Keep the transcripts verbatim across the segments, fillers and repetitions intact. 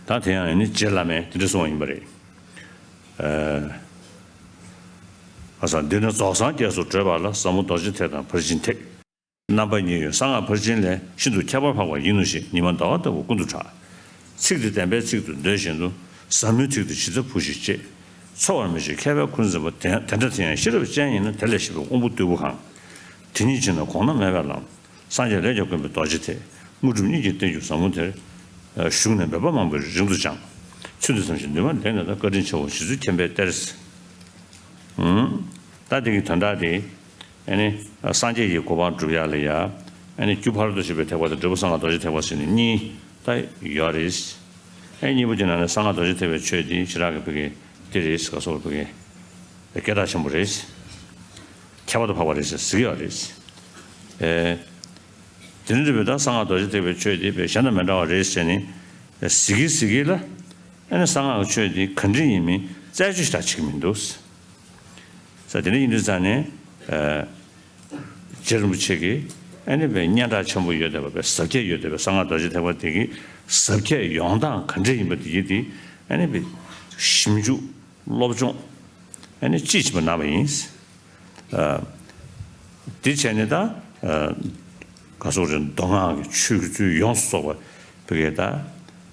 ད་དེ་ཡང་ནི་རྗེ་བླ་མས་དེ་འདྲ་གསུངས་པ་ཡིན་པ་རེད། ཨ་ས་འདི་ནི་རྫོགས་སངས་རྒྱས་སུ་བགྲོད་པ་ལ། ཟབ་མོ་རྡོ་རྗེ་ཐེག་དང་ཕར་ཕྱིན་ཐེག། རྣམ་པ་གཉིས་ཡོད་གསང་སྔགས་ཕར་ཕྱིན་ལས། ཤིན་ཏུ་ཁྱད་པར་འཕགས་པ་ཡིན་ནོ་ཞེས། ཉི་མ་ཟླ་བ་ལྟ་བུ་ཀུན་ཏུ་གྲགས། ཚིག་འདི་བདེན་པའི་ཚིག་ཏུ་འདོད་བཞིན་དུ། ཟབ་མོའི་ཚིག་འདི་ཇི་ལྟར་བུ་ཞིག་ཅེས། འཚོལ་བར་མི་བྱེད་མཁས་པའི་ཁུར་འཛིན་པ། དེ་དེ་འདྲ་དེ་ཡང་ཤེས་རབ་ཅན་ཡིན་ན། དེ་ལས་ཤེས་པའི་དབང་པོ་རྟུལ་པོ་གང་། དེ་ཉིད་ཕྱིར་ན་གོང་ན་མེད་པའི་ལམ། སངས་རྒྱས་ལས་ཀྱང་དཀོན་པའི་རྡོ་རྗེ་ཐེག། དངོས་གྲུབ་གཉིས་ཀྱི་རྟེན་གྱུར་ཟབ་མོ་དེར། བཞུགས་ནས་འབད་པ་མང་པོས་རིང་དུ་སྦྱངས། ཚུལ་འདི་ཙམ་ཞིག་འདུན་མ་ལེགས་ནས་དང་། བཀའ་དྲིན་ཆེའོ་རྗེ་བཙུན་མཁྱེན་པས་གཏེར། ཨུམ། ད་དེ་གི་དོན་དག་དེ། ཨ་ནི་སངས་རྒྱས་ཀྱི་གོ་འཕང་སྒྲུབ་ཡ་ལ་ཡ། ཨ་ནི་རྒྱུ་ཕ་རོལ་ཏུ་ཕྱིན་པའི་ཐེག་པ་དང་འབྲས་བུ་གསང་སྔགས་རྡོ་རྗེ་ཐེག་པ་ཟེར་ནས་གཉིས་ད་ཡོད་རེད། ཨ་ནི་གཉིས་པོ་དེ་ནང་ནས་གསང་སྔགས་རྡོ་རྗེ་ཐེག་པའི་ཆོས་དེ་ཞེ་དྲག་གི་ཕ་གི་དེ་རེད། ག་སོགས་ཕ་གི་སྐད་གྲགས་ཆེན་པོ་རེད། ཁྱད་པར་དུ་འཕགས་པ་རེད་ཟེར་ཟེར་གྱི་ཡོད་རེད། ཨེ། དེ་ནི་རེད་པས། ད་གསང་སྔགས་རྡོ་རྗེ་ཐེག་པའི་ཆོས་དེ་བས་གཞན་དང་མི་འདྲ་བ་རེད་ཟེར་ནས་ཟེར་གི་ཟེར་གི་ལ། ཨ་ནི་གསང་སྔགས་ཀྱི་ཆོས་དེ་ག་འདྲ་ཡིན་མིན་རྩད་གཅོད་ཞིག་ད་བྱེད་ཀྱི་མི་འདུག་ཟེར། དེ་འདྲ་ཡིན་དུས་ཙང་ནས། ཨ། རྗེ་རིན་པོ་ཆེ་གིས་ཨ་ནི་བས་སྙན་གྲགས་ཆེན་པོ་ཡོད་བསྡད་པ། བས་ཟབ་ཁྱད་ཡོད་བསྡད་པའི་གསང་སྔགས་རྡོ་རྗེ་ཐེག་པ་དེ་གི་ཟབ་ཁྱད་ཡོང་སྟངས་ག་འདྲ་ཡིན་པ་དེ་གི་དེ་ཨ་ནི་བས་ཞིབ་འཇུག་སློབ་སྦྱོང་ཨ་ནི་ཅིས་བྱས་པ་གནང་བ་ཡིན། ཨ། དེ་བྱས་ནས་ད། ཨ། ག་སོགས་རེད། མདོ་སྔགས་ཀྱི་ཆོས་ཀྱི་ཚུལ་ཡོངས་སུ་རྫོགས་པ་བོད་སྐད་ད།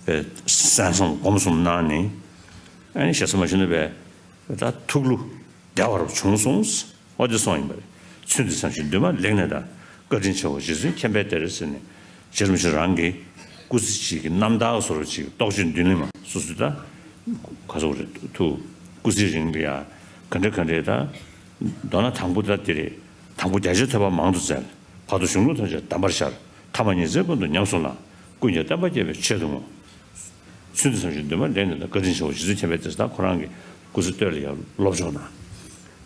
ཨེ། གསན་བསམ་སྒོམ་གསུམ་གནང་ནས། ཨ་ནི་ཞེ་ས་མ་ཞུ་ན་བས་ད་ཐུགས་བློ་བདེ་བར་བྱུང་སོང་། ཨོ་དེ་སོང་ཡིན་པ་རེད། ཚུལ་འདི་ཙམ་ཞིག་འདུན་མ་ལེགས་ནས་དང་། བཀའ་དྲིན་ཆེའོ་རྗེ་བཙུན་མཁྱེན་པས་གཏེར་ཟེར་ནས། རྗེ་རིན་པོ་ཆེ་རང་གི་སྐུ་ཚེ་གཅིག་གི་རྣམ་ཐར་བཟོ་འདྲ་ཅིག་རྟོགས་བརྗོད་མདུན་ལེགས་མ་སོ་སོའི་ད། ག་སོགས་རེད། ཐུགས་སྐུ་ཚེ་རིང་ལ་ཡ་ག་འདྲ་ག་འདྲ་ད། མདོར་ན་དང་པོ་ད་འདི་རེད། དང་པོ་རྒྱ་ཆེར་ཐོས་པ་མང་དུ་བཙལ། བར་དུ་གཞུང་ལུགས་ཐམས་ཅད་གདམས་པར་ཤར། ཐ་མ་ཉི་ཚེ་ཀུན་ཏུ་ཉམས་སུ་བླངས། ཀུན་ཀྱང་བསྟན་པ་རྒྱས་པའི་ཆེད་དུ་བསྔོ། ཚུལ་འདི་ཙམ་ཞིག་འདུན་མ་ལེགས་ནས་དང་། བཀའ་དྲིན་ཆེའོ་རྗེ་བཙུན་མཁྱེན་པས་གཏེར་ཟེར། ད་ཁོ་རང་གི་སྐུ་ཚེ་སྟོད་ལ་ཡང་སློབ་སྦྱོང་གནང་།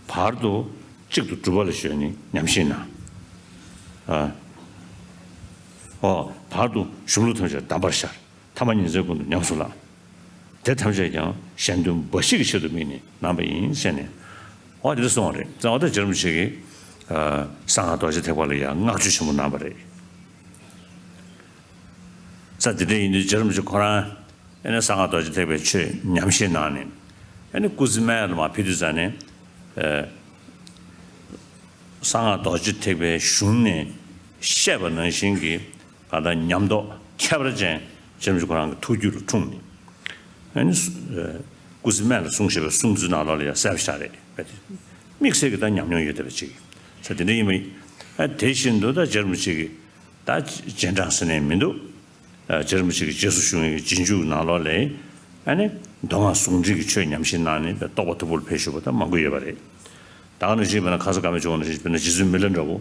བར་དུ་གཅིག་ཏུ་སྒྲུབ་པ་ལ་གཞོལ་ནས་ཉམས་བཞེས་གནང་། ཨ། ཨོ། བར་དུ་གཞུང་ལུགས་ཐམས་ཅད་གདམས་པར་ཤར། ཐ་མ་ཉི་ཚེ་ཀུན་ཏུ་ཉམས་སུ་བླངས། དེ་ཐམས་ཅད་ཀྱང་གཞན་དོན་འབའ་ཞིག་གི་ཆེད་དུ་དམིགས་ནས་གནང་བ་ཡིན་ཟེར་ནས། ཨོ་དེ་འདྲ་གསུངས་པ་རེད། ཙང་ཨོ་ད་རྗེ་རིན་པོ་ཆེ་གིས། ཨ། གསང་སྔགས་རྡོ་རྗེ་ཐེག་པ་ལ་ཡང་བསྔགས་བརྗོད་ཆེན་པོ་གནང་བ་རེད། ས་དེ་འདྲ་ཡིན་དུས་རྗེ་རིན་པོ་ཆེ་ཁོ་རང་ཨ་ནི་གསང་སྔགས་རྡོ་རྗེ་ཐེག་པའི་ཆོས་ཉམས་བཞེས་གནང་ནས། ཨ་ནི་སྐུ་ཚེ་སྨད་ལ་མར་ཕེབས་དུས་ཙང་ནས། ཨ། གསང་སྔགས་རྡོ་རྗེ་ཐེག་པའི་གཞུང་ནས་བཤད་པ་ནང་བཞིན་གྱི་གང་ལྟར་ཉམས་རྟོགས་ཁྱད་པར་ཅན་རྗེ་རིན་པོ་ཆེ་ཁོ་རང་གི་ཐུགས་རྒྱུད་ལ་འཁྲུངས་ནས། ཨ་ནི་སྐུ་ཚེ་སྨད་ལ་གསུངས་བཞག་པའི་གསུང་ཚུལ་ནང་ལོགས་ལ་ཡང་གསལ་པོ་ཞིག་རེད། དམིགས་བསལ་གྱི་ད་ཉམས་མྱོང་ཡོད་བསྡད་པ་ཅིག་ས་དེ་འདྲ་ཡིན་པ་ཡིན། ཨ། དེ་བཞིན་དུ་ད་རྗེ་རིན་པོ་ཆེ་གི་ད་རྗེས་འབྲང་ཟེར་ནས་མི་འདུག་ཨ། རྗེ་རིན་པོ་ཆེ་གི་རྗེས་སུ་ཞུགས་མཁན་གྱི་རྗེས་འཇུག་ནང་ལོགས་ལ་ཨ་ནི་མདོ་སྔགས་ཟུང་འབྲེལ་གྱི་ཆོས་ཉམས་བཞེས་གནང་ནས་རྟོགས་པ་མཐུ་པོ་ལ་ཕེབས་བཞུགས་པ་ད་མང་པོ་ཡོད་པ་རེད། ད་ག་ནང་བཞིན་དཔེར་ན་ཁ་སང་ཀརྨ་ཆོས་དབང་ནང་བཞིན་དཔེར་ན་རྗེ་བཙུན་མི་ལ་འདྲ་བོ།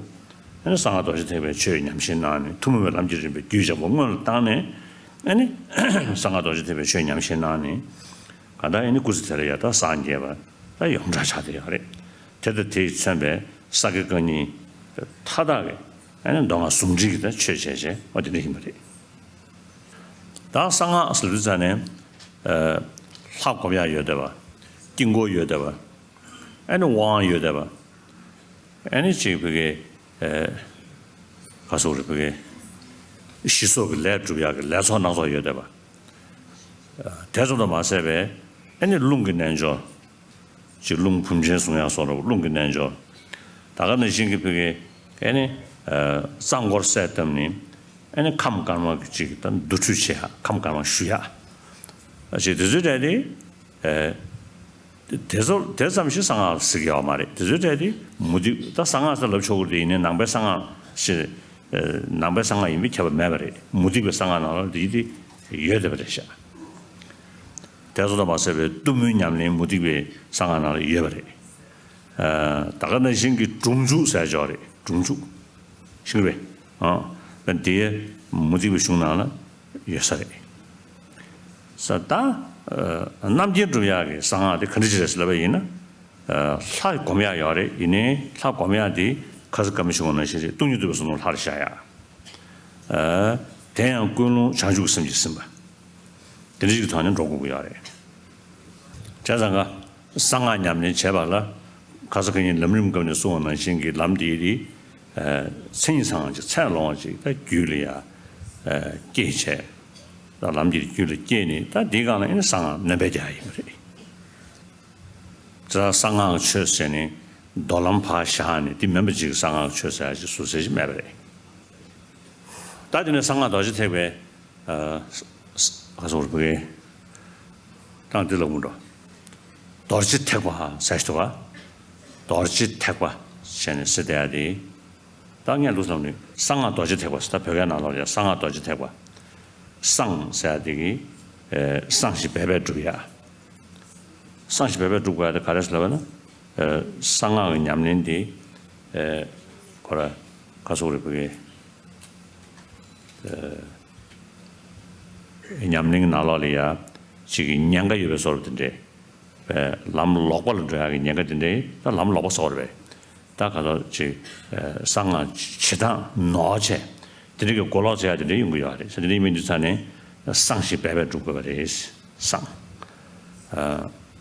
ཨ་ནི་གསང་སྔགས་རྡོ་རྗེ་ཐེག་པའི་ཆོས་ཉམས་བཞེས་གནང་ནས། ཐུན་མོང་བའི་ལམ་གྱི་རིམ་པའི་རྒྱུད་འཇམ་པོ་སྔོན་ལ་བཏང་ནས། ཨ་ནི་གསང་སྔགས་རྡོ་རྗེ་ཐེག་པའི་ཆོས་ཉམས་བཞེས་གནང་ནས། གང་ལྟར་ཨ་ནི་སྐུ་ཚེ་དེ་ལ་ཡང་ད་སངས་རྒྱས་པ་ད་ཡོངས་གྲགས་ཆགས་བསྡད་ཡོད་རེད། དེ་དང་དེས་མཚོན་པའི་ས་དགེ་བཀའ་རྙིང་མཐའ་དག་གི་ཨ་ནི་མདོ་སྔགས་ཟུང་འབྲེལ་གྱི་ད་ཆོས་བྱས་བྱས་ཨ་དེ་འདྲ་ཡིན་པ་རེད། ད་གསང་སྔགས་ཟེར་དུས་ཙང་ནས། ཨ། ལྷ་སྒོམ་ཡག་ཡོད་བསྡད་པ། དཀྱིལ་འཁོར་ཡོད་བསྡད་པ། ཨ་ནི་དབང་ཡོད་བསྡད་པ། ཨ་ནི་ཅིག་བོད་ཀྱི། ཨ། ག་སོགས་རེད། བོད་ཀྱི་ཞི་སོགས་ཀྱི་ལས་སྒྲུབ་ཡག་གི་ལས་ཚོགས་སྣ་ཚོགས་ཡོད་བསྡད་པ། ཨ། དེ་ཙམ་དུ་མ་ཟད་པའི་ཨ་ནི་རླུང་གི་རྣལ་འབྱོར། ཅིག་རླུང་བུམ་ཆེན་གསུང་ཡག་སོགས་རླུང་གི་རྣལ་འབྱོར། ད་ག་ནང་བཞིན་གྱི་བོད་ཀྱི་ཨ་ནི། ཨ། རྩ་འཁོར་གསལ་བཏབ་ནས་ཨ་ནི་ཁམས་དཀར་དམར་གྱི་ཅིག་ད་འདུ་འཕྲོད་བྱེད་ཡག་ཁམས་དཀར་དམར་ཞུ་ཡག་ཨ། ཅིག་དེ་ཚོའི་གྲས་དེ། ཨ། དེ་ཚོ་དེ་ཙམ་ཞིག་གསང་སྔགས་ཟེར་གྱི་ཡོད་མ་རེད། དེ་ཚོའི་གྲས་དེ་མུ་སྟེགས། ད་གསང་སྔགས་ཟེར་ལབ་ཆོག་གི་རེད། ཡིན་ནའི་ནང་པའི་གསང་སྔགས་ཞེས། ཨ། ནང་པའི་གསང་སྔགས་ཡིན་པའི་ཁྱབ་པ་མེད་པ་རེད། མུ་སྟེགས་པའི་གསང་སྔགས་ནང་ལ་འདི་དེ་ཡོད་བསྡད་པ་རེད་ཤག་དེ་ཚོ་དང་མ་ཟད་པའི་གཏུམ་མོའི་ཉམས་ལེན་མུ་སྟེགས་པའི་གསང་སྔགས་ནང་ལ་ཡོད་པ་རེད། ཨ། ད་ག་ནང་བཞིན་གྱི་སྒྲུབ་འཇུག་ཟེར་ཅིག་ཡོད་རེད། སྒྲུབ་འཇུག་ཤེས་ཀྱི་རེད། ཨ། དེ་མུ་སྟེགས་པའི་གཞུང་ནང་ལ་ཡོད་ས་རེད། ས་ད། ཨ། རྣམ་མཁྱེན་སྒྲུབ་ཡག་གི་གསང་སྔགས་དེ་ག་འདྲ་ཅིག་རེད་ཟེར་ལབ་པ་ཡིན་ན། ཨ། ལྷ་སྒོམ་ཡག་ཡོད་རེད། ཡིན་ནའི་ལྷ་སྒོམ་ཡག་དེ་ཁ་སང་ཀརྨ་ཆོས་དབང་ནང་བཞིན་རེད། སྟོང་ཉིད་རྟོགས་པའི་ཟབ་ལྷར་བཞག་ཡག་ཨ། དེ་ཡང་ཀུན་སློང་བྱང་ཆུབ་ཀྱི་སེམས་ཀྱིས་ཟིན་པ། དེ་འདྲ་ཞིག་གི་ཐོག་ནས་འགྲོ་དགོས་ཀྱི་ཡོད་རེད། བྱས་ཙང་ཀ་གསང་སྔགས་ཉམས་ལེན་བྱེད་པ་ལ་ཁ་སང་ཁ་ཉིན་ལམ་རིམ་སྐབས་ནས་གསུངས་པ་ནང་བཞིན་གྱི་ལམ་དེའི་རིགས། ཨ། མཚན་ཉིད་ཚང་བ་ཅིག་མཚན་ལོང་བ་ཅིག་ད་རྒྱུད་ལ་ཡ། ཨ། སྐྱེས་བྱས། ད་ལམ་གྱི་རྒྱུད་ལ་སྐྱེས་ནས་ད་འདིའི་སྒང་ལ་ཡིན་ན་གསང་སྔགས་སྣོན་པ་རྒྱག་ཡ་ཡིན་པ་རེད། ད་གསང་སྔགས་ཆོས་ཟེར་ནས་མདོ་ལམ་ཕར་བཞག་ནས་འདི་མིན་པ་ཅིག་གསང་སྔགས་ཆོས་ཟེར་ཡ་ཅིག་ཟུར་ཟེར་ཞིག་མེད་པ་རེད། ད་དེ་ནས་གསང་སྔགས་རྡོ་རྗེ་ཐེག་པའི་ཨ་ས་ས་ག་ཟེར་བ་རེད། ད་འདི་ལ་འུར་འགྲོ། རྡོ་རྗེ་ཐེག་པ་ཟེར་ཞིག་འདུག་ག་རྡོ་རྗེ་ཐེག་པ་ཟེར་ནས་ཟེར་བསྡད་ཡ་དེ། ད་ངས་ལུགས་ལམ་ནས་གསང་སྔགས་རྡོ་རྗེ་ཐེག་པ་ཟེར། ད་བོད་སྐད་ནང་ལོགས་ལ་ཡ་གསང་སྔགས་རྡོ་རྗེ་ཐེག་པ། གསང་ཟེར་ཡ་དེ་གི་ཨེ་གསང་ཞིང་སྦས་པས་སྒྲུབ་ཡ། གསང་ཞིང་སྦས་པས་སྒྲུབ་དགོས་ཡ་དེ་ག་རེ་ཟེར་ལབ་པ་ན། ཨེ་གསང་སྔགས་ཀྱི་ཉམས་ལེན་དེ་ཨེ་ཁོ་ར་ག་ཟེར་དགོས་རེད་བོད་སྐད། ཨེ་ཉམས་ལེན་གྱི་ནང་ལོགས་ལ་ཡ་ཅིག་གི་ཉེན་ཁ་ཡོད་པའི་བཟོ་འདྲ་དེ་འདྲས། ལམ་ལོག་པ་ལ་འགྲོ་ཡག་གི་ཉེན་ཁ་དེ་འདྲའི་ད་ལམ་ལོག་པ་བཟོ་བ་རེད་པས། ད་ག་ཚོད་ཅིག་གསང་སྔགས་བྱེད་སྟངས་ནོར་བྱས་དེ་འདྲ་གི་གོ་ལོག་བྱེད་ཡག་དེ་འདྲ་ཡོང་གི་ཡོད་རེད། ས་དེ་འདྲ་ཡིན་པའི་དུས་ཚོད་ནས་གསང་ཞིང་སྦས་པས་སྒྲུབ་དགོས་པ་རེད། གསང་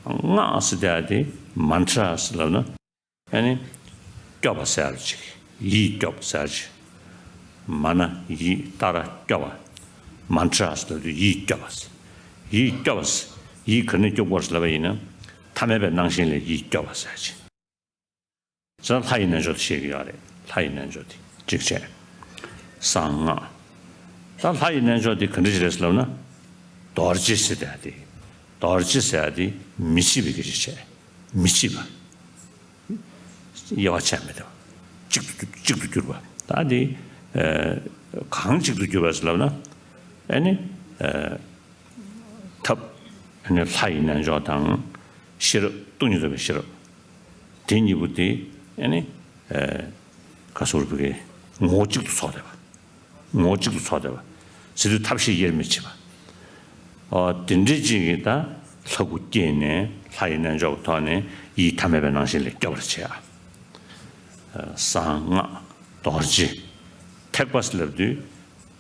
སྔགས་ཟེར་དེ་མན་ཏྲ་ཟེར་ལབ་ན། ཨ་ནི། སྐྱོབ་པ་ཟེར་ཡ་ཅིག་ཡིད་སྐྱོབ་པ་ཟེར་ཡ་ཅིག་མ་ན་ཡིད་ཏཱ་ར་སྐྱོབ་པ། མན་ཏྲ་ཟེར་དུས་ཡིད་སྐྱོབ་པ་ཟེར། ཡིད་སྐྱོབ་པ་ཟེར། ཡིད་ག་ནས་སྐྱོབ་དགོས་ཟེར་ལབ་པ་ཡིན་ན། ཐ་མལ་པའི་སྣང་ཞེན་ལས་ཡིད་སྐྱོབ་པ་ཟེར་ཡ་ཅིག་ཟེར་ན་ལྷ་ཡི་རྣལ་འབྱོར་དེ་བཤད་ཀྱི་ཡོད་རེད། ལྷ་ཡི་རྣལ་འབྱོར་དེ་གཅིག་བྱས། གསང་སྔགས། ད་ལྷ་ཡི་རྣལ་འབྱོར་དེ་ག་འདྲ་ཞིག་རེད་ཟེར་ལབ་ན། རྡོ་རྗེ་ཟེར་ཡ་དེ། རྡོ་རྗེ་ཟེར་ཡ་དེ་མི་ཕྱེད་པའི་སྐད་ཆ་བྱས། མི་ཕྱེད་པ། དབྱེ་བ་ཕྱེ་མི་ཐུབ། གཅིག་ཏུ་གཅིག་ཏུ་གྱུར་པ། ད་དེ་ཨ་གང་གཅིག་ཏུ་གྱུར་པ་ཟེར་ལབ་ན། ཨ་ནི་ཨ་ཐབས་ཨ་ནི་ལྷ་ཡི་རྣལ་འབྱོར་དང་ཤེས་རབ་སྟོང་ཉིད་རྟོགས་པའི་ཤེས་རབ། དེ་གཉིས་པོ་དེ་ཨ་ནི་ཨ་ག་ཟེར་དགོས་རེད་བོད་སྐད། ངོ་བོ་གཅིག་ཏུ་ཚོགས་བསྡད་པ། ངོ་བོ་གཅིག་ཏུ་ཚོགས་བསྡད་པ། ཟེར་དུས་ཐབས་ཤེས་དབྱེར་མི་ཕྱེད་པ། ཨོ་དེ་འདྲའི་ཅིག་གིས་ད་ལྷ་སྐུ་བསྐྱེད་ནས་ལྷ་ཡི་རྣལ་འབྱོར་གྱི་ཐོག་ནས་ཡིད་ཐ་མལ་པའི་སྣང་ཞེན་ལས་སྐྱོབ་པར་བྱེད་ཡ། གསང་སྔགས་རྡོ་རྗེ་ཐེག་པ་ཟེར་ལབ་དུས།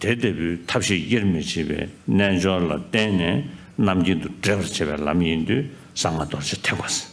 དེ་ལྟ་བུའི་ཐབས་ཤེས་དབྱེར་མི་ཕྱེད་པའི་རྣལ་འབྱོར་ལ་བརྟེན་ནས་རྣམ་མཁྱེན་དུ་འགྲེལ་བར་བྱེད་པའི་ལམ་ཡིན་དུས་གསང་སྔགས་རྡོ་རྗེ་ཐེག་པ་ཟེར།